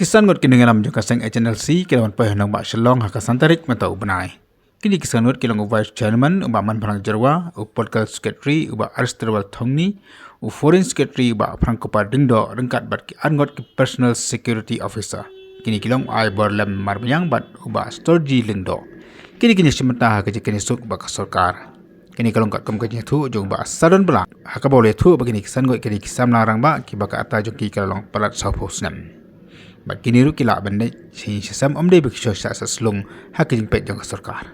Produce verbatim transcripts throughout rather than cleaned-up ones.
San ngut ki nongïalam jong ka seng H N L C ki la wan poi ha nongbah Shillong ha ka san tarik mynta u bnai. Kine ki san ngut ki long u Vice Chairman u Bah Manbhalang Jyrwa, u Political Secretary u Bah Aristowell Thongni, u Foreign Secretary u Bah Franco Par Diengdoh ryngkat bad ki ar ngut ki Personal Security Officer. Kine ki long u Aiborlem Marbaniang bad u Bah Storji Lyngdoh. Kine ki ïashim bynta ha ka jingkynnoh suk bad ka sorkar. Kine ki long katkum ka jingïathuh jong u Bah Sadon Blah ha kaba u la ïathuh ba kine ki san ngut kine ki samla rangbah kiba ka rta jong ki ka la long palat sawphew snem. Bad kine ruh ki lah ban leit sha ïing sha sem, ym dei ba ki shu shah sah slung ha ka jingpeit jong ka sorkar.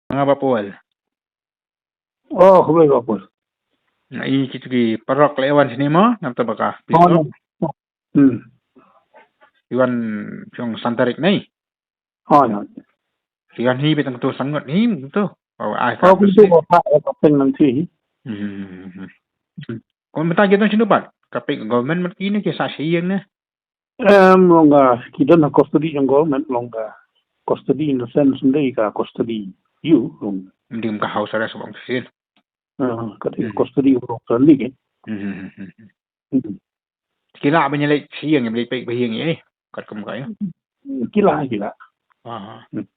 Nga Bah Paul. Oh, khublei Bah Paul. Nga i kitu ki paralok la wan shane mo, namar ba ka Oh, pisok. No. Hmm. Ki wan shong san tarik ne. Oh, no. Ki wan hi beit tang tu san ngut hi tu. Oh, ai Oh, ka kumtu pis. Oh, ka, ka peng nang thi. Hmm. Hmm. Kumta kita sinu pat. Ka peng government mat kine ki sa sha ïing ne. Em, long ka, ki don ha custody jong government, long ka custody in the sense, ndei ka custody ïa u, long. Ndim ka house arrest bang sin. Ah, ka dei Hmm. custody long ka ni ke. Hmm, hmm, hmm, hmm. Hmm. Ki lah ban ïaleit sha ïing, ïaleit peit ba ïing eh. Katkum ka ïa. Ki lah, ki lah. Aha. Hmm.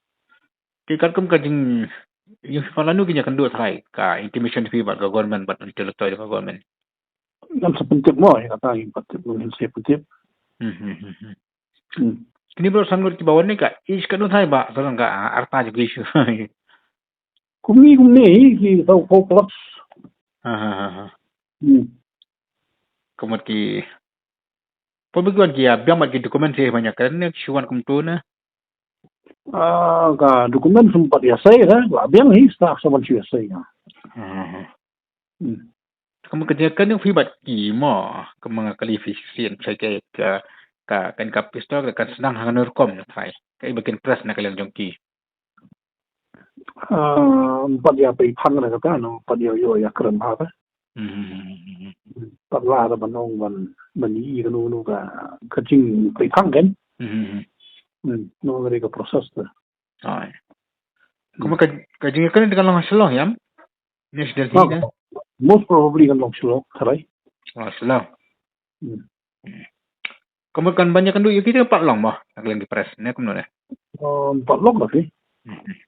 Ki katkum ka jing, ïa phi pat lano ki ïakynduh trai, ka intimation phi bad ka government bad intellectual ka government. Ngam sa pyntip mo, ïa kata ngam pyntip, ngam sa pyntip. Hmm, hmm, hmm, hmm. Hmm. Kine baroh san ngut kiba wan ne ka age katno trai ba, tang ka, ah, rta jong ki shu. Kumne, kumne, ki tau four plus. Ha, ha, ha, ha. Hmm. Ka mut ki, pynban ki wan ki ïa biang bad ki document seh ban ïakren ne, shu wan kumto ne. Ah, ka document shu pat ïasei ka, la biang hi, sa sa ban shu ïasei ka. Hmm. Hmm. Ka mut ka jingïakren jong phi bad ki mo, ka mut nga kylli phi shisien, sa ka, ka, ka, kan ka pistol, kan sdang ha kano rukom ne trai. Kaei ba kin press na ka liang jong ki. Ah, ym pat ïa pei phang na kata, no, ym pat ïa ïoh ïakren bha ka. Hmm. Pat la da ban ong ban, ban ïohi kano kano ka, ka jingpei phang kan. Hmm. Hmm, no, ka dei ka process te. Ai. Hmm. Ka mut ka, ka jingïakren te kan long ha Shillong ïa. Ne sha Delhi ne. Most probably kan long Shillong, tharai. Oh, Shillong. Hmm. Hmm. Ka mut kan ban ïakynduh ïa ki te pat long mo, na ka liang ki press, ne kumno ne? Oh, pat long ka phi. Hmm.